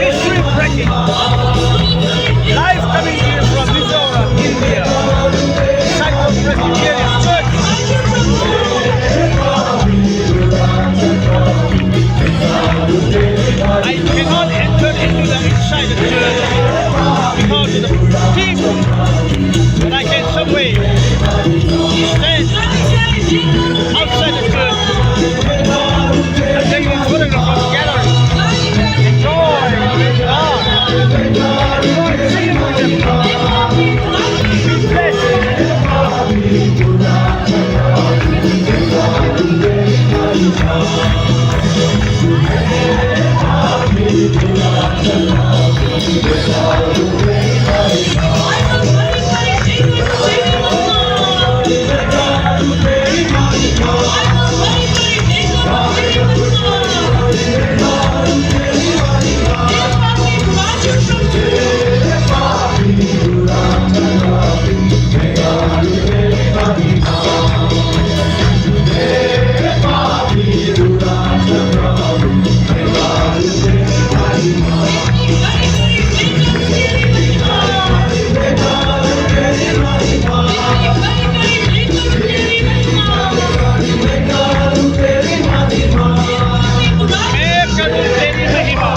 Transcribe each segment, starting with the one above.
History breaking. Live coming to you from Mizoram, India. Saitual Presbyterian Church. I cannot enter into the inside the church because of the people. But I can some way stand outside the church. I'm taking this photograph from the gallery. Enjoy God. Enjoy singing with them. Be blessed. मैं करूं तेरी महिमा.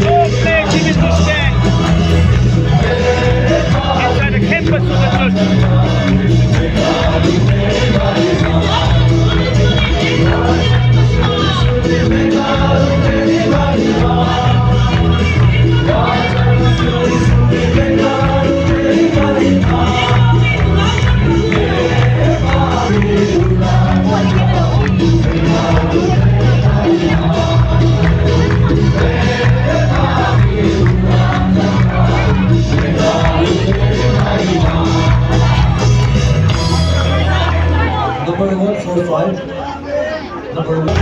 No place even to stand inside the campus of the church. Number 145. Number one.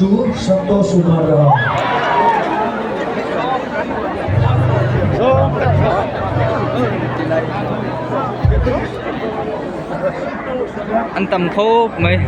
2, Santosh Kumar Raha. An tam khawp mai.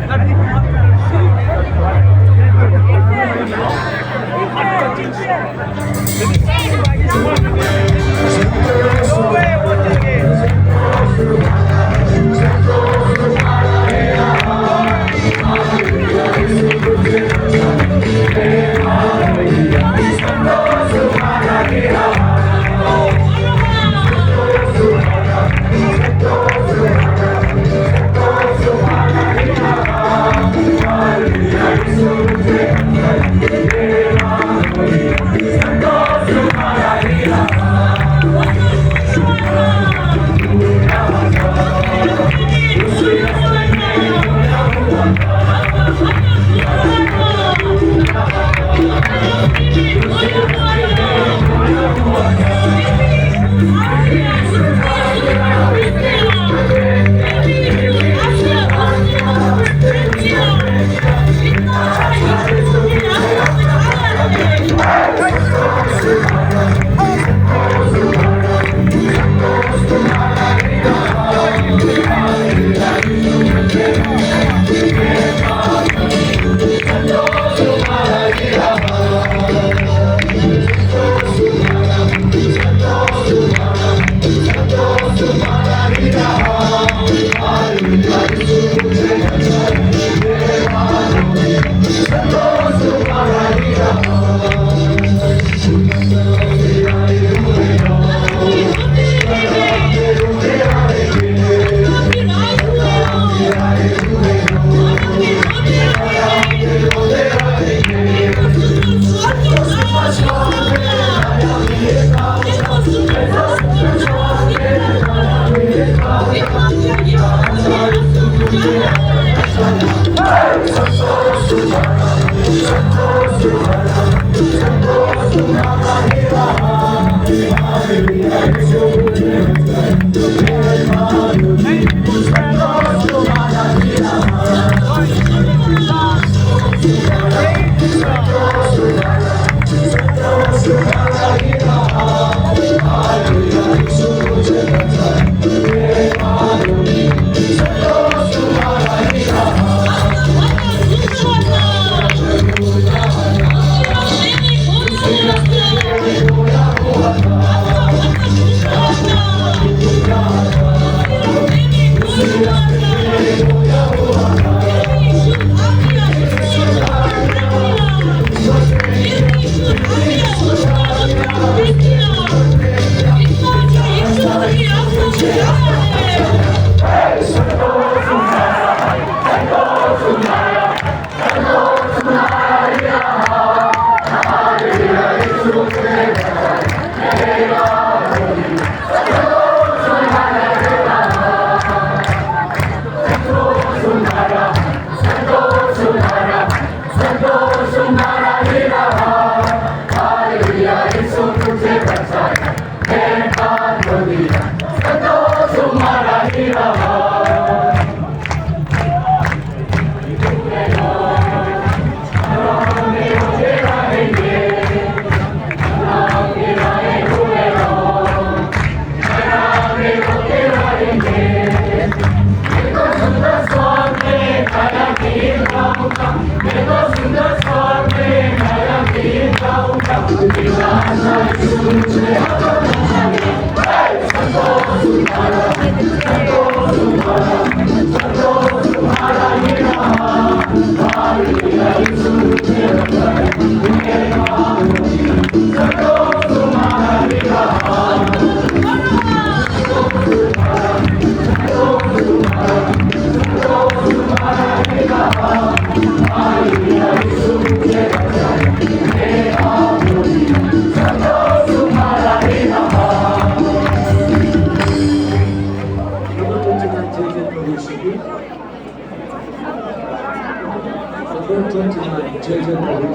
Number 29, JJ Prabhu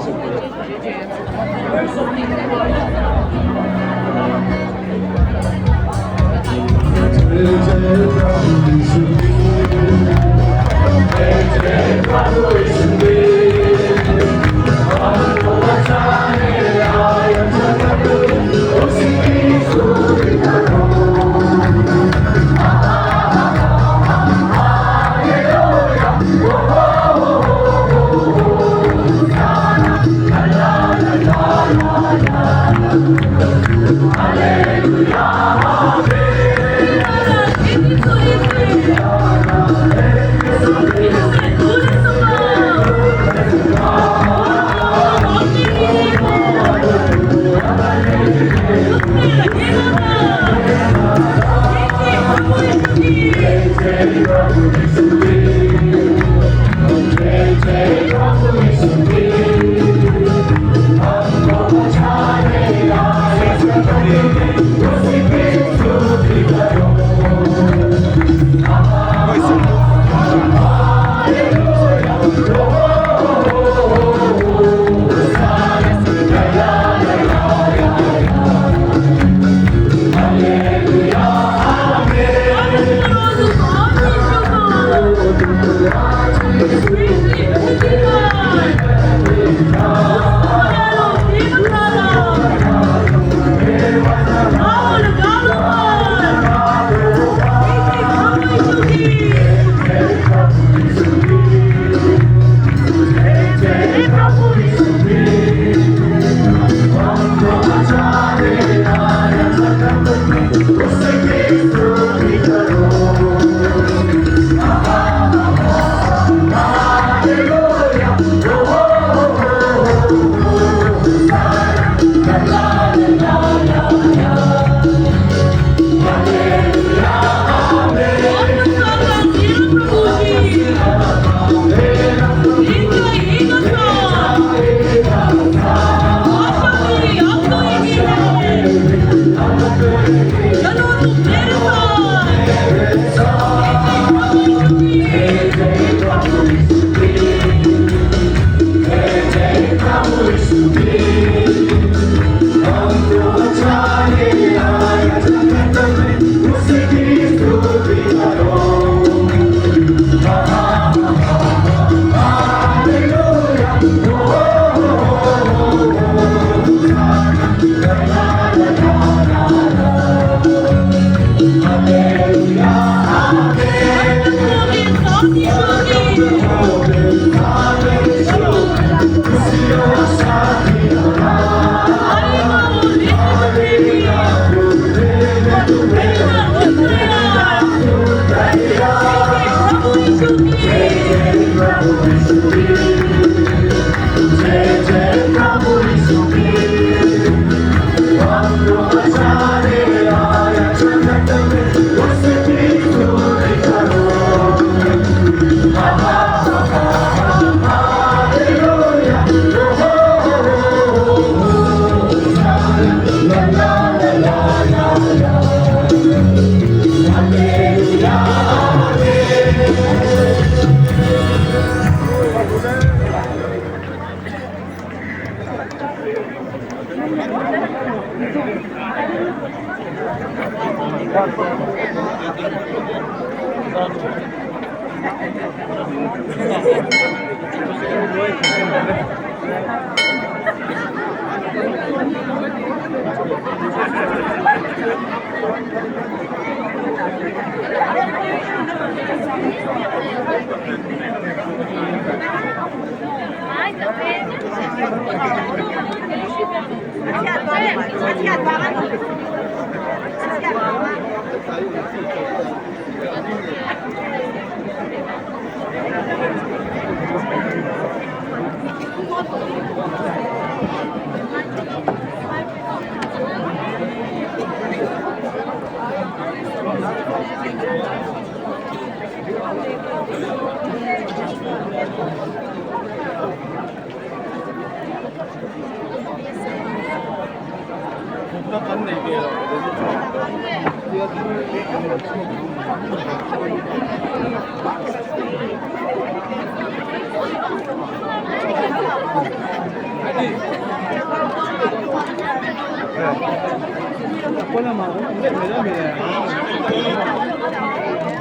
Number 29, JJ Prabhu JJ Prabhu JJ Prabhu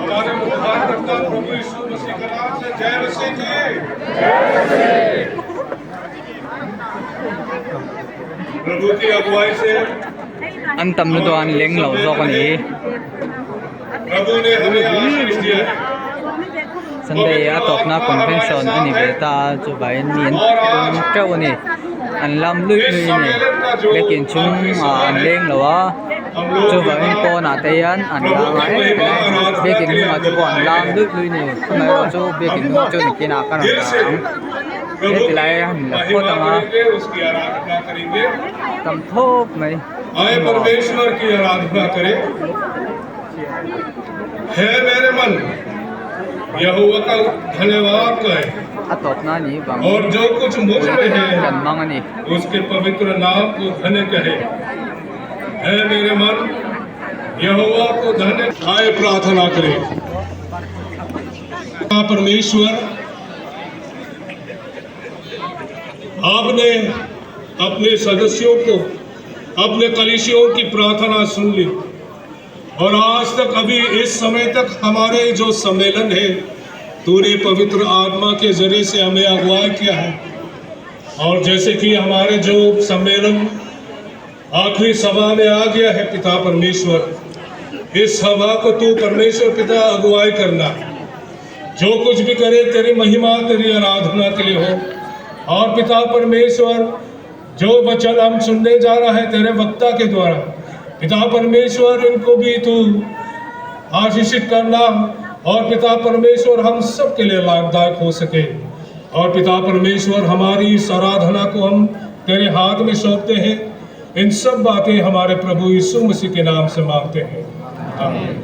हमारे उद्धारकर्ता प्रभु यीशु मसीह के नाम से जय मसीह की। प्रभु की अगुवाई से An tam lutuk a an leng lo zawk a ni. प्रभु ने हमें आशीष दिया है। Sunday a tawpna convention a ni ve ta a chuvangin mi an pung teuh a ni. An lam luih luih a ni. Biakin chhungah an leng lo a chuvangin pawnah te hian an lam a em em a biakin hnungah te pawh an lam luih luih a ni. Amaherawh chu biakin hnung chu nikinah ka rawn dah ang. प्रभु Heti की lai a han la महिमा phawt ang a करेंगे, उसकी आराधना करेंगे। tam thawp mai. आए परमेश्वर की आराधना करें। हे मेरे मन यहोवा का धन्यवाद कहे A tawpna a nih vang और जो कुछ मुझ में है kan hmang a ni. उसके पवित्र नाम को धन्य कहे हे मेरे मन यहोवा को धन्य आए प्रार्थना करें परमेश्वर आपने अपने सदस्यों को अपने कलीसियों की प्रार्थना सुन ली और आज तक अभी इस समय तक हमारे जो सम्मेलन है तूने पवित्र आत्मा के जरिए से हमें अगुवाई किया है और जैसे कि हमारे जो सम्मेलन आखिरी सभा में आ गया है पिता परमेश्वर इस सभा को तू परमेश्वर पिता अगुवाई करना जो कुछ भी करे तेरी महिमा तेरी आराधना के लिए हो और पिता परमेश्वर जो वचन हम सुनने जा रहा है तेरे वक्ता के द्वारा पिता परमेश्वर इनको भी तू आशीषित करना और पिता परमेश्वर हम सब के लिए लाभदायक हो सके और पिता परमेश्वर हमारी इस आराधना को हम तेरे हाथ में सौंपते हैं इन सब बातें हमारे प्रभु यीशु मसीह के नाम से मांगते हैं आमीन।